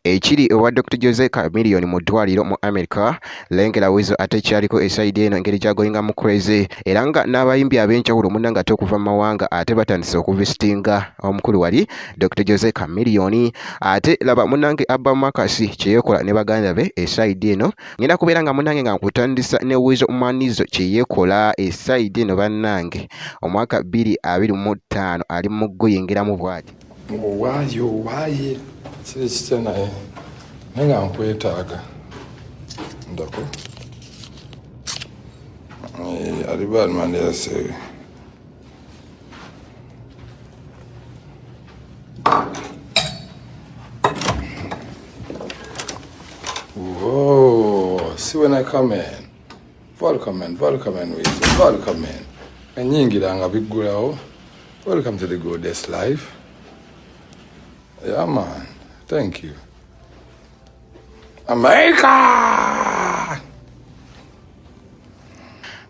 Ekiri ewa Dr Jose Chameleone mu ddwaliro mu America, lengera Weasel ate kyaliko esayidi eno engeri gy'agoyingamu crazy era nga n'abayimbi ab'enjawulo munnange ate okuva mu mawanga ate batandise okuvisitinga omukulu wali Dr Jose Chameleone. Ate laba munnange Abba Marcus kye yeekola ne baganda be esayidi eno. Ngenda kubeera nga munnange nga nkutandisa ne Weasel Manizo kye yeekola esayidi eno bannange omwaka 2025 ali mu guyingiramu bw'ati. Owaaye owaaye kiri kitya naye naye nga nkwetaaga ndako eh, alibaalimandeyasewe. Whoa, see when I come in. Welcome in, welcome in, welcome in. Enyingira nga biggulawo. Welcome to the goddess life. Yeah, man. Thank you. America!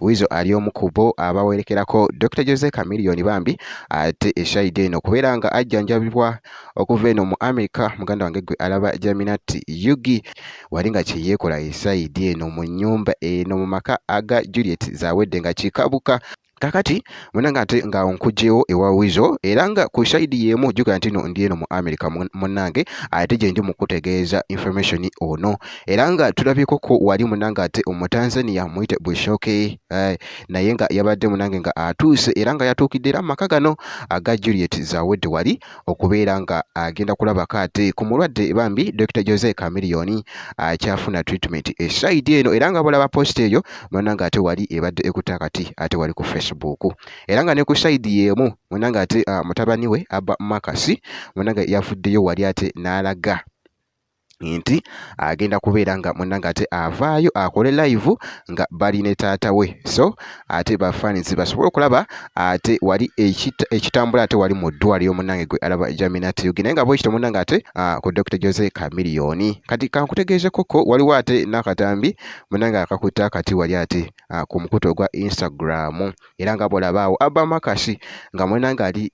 Weasel ali omu ku bo abawerekerako Dr Jose Chameleone bambi ate eshayidi eno okubeera nga ajjanjabibwa okuva eno mu America. Muganda wange gwe alaba Jaminati Yugi wali nga kye yeekola esayidi eno mu nnyumba eno mu maka aga Juliet Zawedde nga kikabuka. Kakati munange ate nga nkugyewo ewa Weasel era nga ku sayidi y'emu, jjukira nti no ndi eno mu America munnange ate gye ndi mu kutegeeza information ono, era nga tulabyeko ko wali munange ate Omutanzania muyite Bushoke naye nga yabadde munange nga atuuse era nga yatuukidde era mu maka gano aga Juliet Zawedde wali okubeera nga agenda kulabako ate ku mulwadde bambi Dr Jose Chameleone akyafuna treatment esayidi eno, era nga bulaba post eyo munange ate wali ebadde ekutte akati ate wali ku Facebook, era nga ne ku sayidi y'emu munange ate mutabani we Abba Marcus munange yavuddeyo wali ate n'alaga nti agenda kubeera nga munnange ate avaayo akole live nga bali ne taata we, so ate bafaanizi basobole okulaba ate wali ekitambula ate wali mu ddwaliro munnange gwe alaba Jaminat Yugi. Naye nga bwekityo munnange ate ku Dr Jose Chameleone. Kati kankutegeezeko ko waliwo ate n'akatambi munnange akakutte akati wali ate ku mukutu ogwa Instagram, era nga bw'olaba awo Abba Marcus nga munnange ali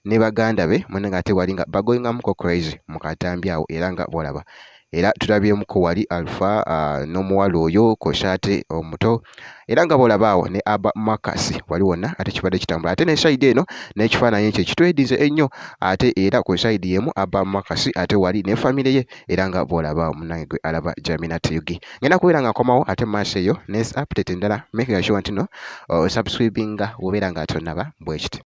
ne baganda be munnange ate wali nga bagoyingamuko crazy mu katambi awo, era nga bw'olaba era tulabyemuko wali Alpha n'omuwala oyo kw'ossa ate omuto, era nga bw'olaba awo ne Abba Marcus wali wonna ate kibadde kitambula. Ate ne sayidi eno n'ekifaananyi ekyo ekitwedize ennyo ate era ku sayidi y'emu Abba Marcus ate wali ne famire ye, era nga bw'olaba awo munnange gwe alaba Jaminat Yugi. Ngenda kubeera nga nkomawo ate mu maaso eyo ne update endala, making sure nti no osubscribinga bw'obeera nga tonnaba bwe kiti.